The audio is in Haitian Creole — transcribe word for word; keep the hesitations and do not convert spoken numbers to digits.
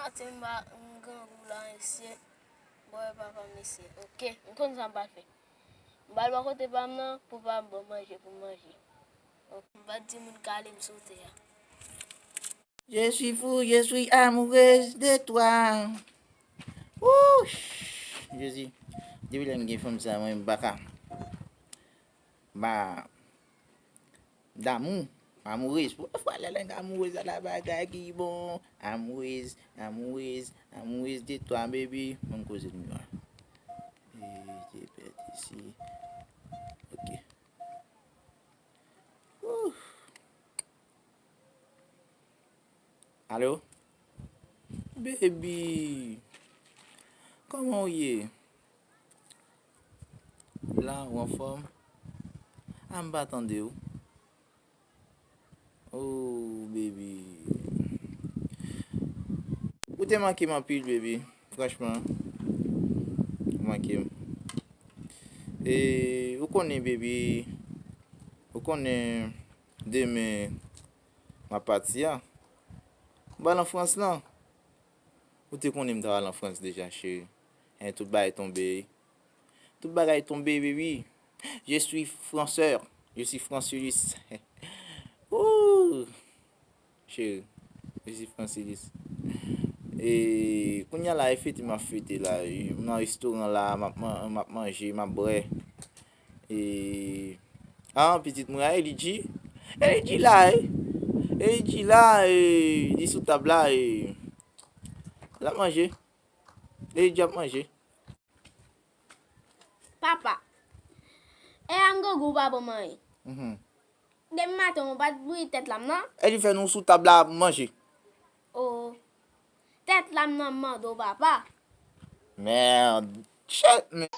Maten m pa, m grangou la, mesye. Bon, e papa, mesye. Ok, m konn sa m pral fè. M pral bò kote pa m nan pou pa m ban manje pou m manje. Ok, m pa di moun kale m sou tè a. Je suis fou, je suis amoureuse de toi. Wouch! Jezi, depi lè m gen fanm sa, mwen m pa ka. Ba, damou, amourez. Pou fwa lè nèg amourez a la bagay ki bon. Amourez, amourez, amourez de toi, baby. Mwen koze nou a. E, te pèt isi. Ok. Ouh. Alo? Baby, kòman w ye? La, ou anfòm? A, m pa tande w. Oh, baby. Ou te manke m anpil, baby. Franchman, ou manke m. E, ou konnen, baby, ou konnen demen m ap pati a. M pral an Frans lan. Ou te konnen m ta pral an Frans deja, cheri. En, tout bagay tonbe. Tout bagay tonbe, baby. Je suis français. Je suis francilis. Ouh! Cheri, je suis francilis. E kounye a la, e fete m ap fete la. M nan restoran la, m ap man-, m ap manje, m ap bwè. E, ah, pitit mwen a, Elidji. Elidji la, e. Elidji la, e. Li sou tab la, e. L ap manje. Elidji ap manje. Papa, e a m grangou, ou pa ban m anyen. Mhm. Depi maten, ou pa t bouyi tèt la m nan. Elidji fè nou sou tab la ap manje. Oh, tèt la m nan m mande w, papa. Merde. Shit, man.